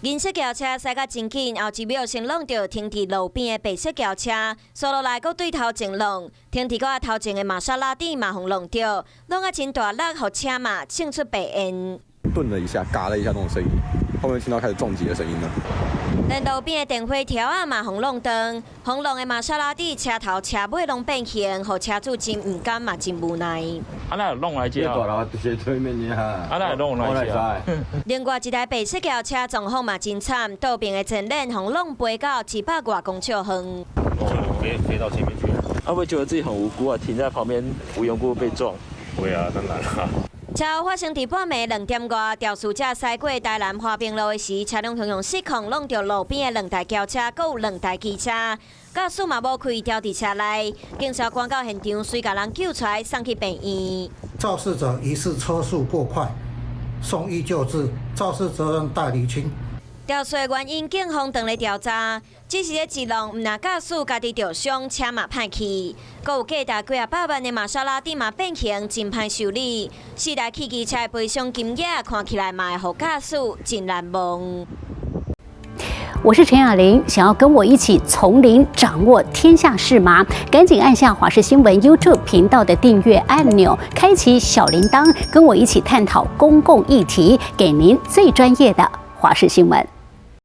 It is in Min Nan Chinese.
銀色轎車駛甲真緊，後一秒先挵著停佇路邊的白色轎車，紲落來閣對頭前挵，停佇閣頭前的瑪莎拉蒂嘛予挵著，挵啊真大力，予車嘛衝出白煙。頓了一下，嘎了一下那種聲音，後面聽到開始撞擊的聲音了。連路邊的電火柱仔嘛予挵斷，予挵的瑪莎拉蒂車頭車尾攏變形，予車主真毋甘嘛真無奈。啊，哪會挵來這？對面啊，啊，哪會挵來這？另外一台白色轎車狀況嘛真慘，倒爿的前輪予挵飛到100外公尺遠。飛飛到前面去。會不會覺得自己很無辜啊？停在旁邊無緣無故被撞？會啊，當然啦。車禍發生佇半暝2點外，肇事者駛過台南和平路的時，車輛雄雄失控，挵著路邊的兩台轎車，閣有兩台機車，駕駛嘛無開，掉佇車內。警察趕到現場，隨共人救出來，送去病院。肇事者疑似車速過快，送醫救治，肇事責任待釐清。肇事原因，警方正咧調查。只是咧一挵，毋但駕駛家己著傷，車嘛歹去。閣有價值幾仔百萬的瑪莎拉蒂嘛變形，真歹修理。四台汽機車的賠償金額看起來嘛會予駕駛真難忘。我是陳雅玲，想要跟我一起從零掌握天下事嗎？趕緊按下華視新聞 YouTube 頻道的訂閱按鈕，開啟小鈴鐺，跟我一起探討公共議題，給您最專業的華視新聞。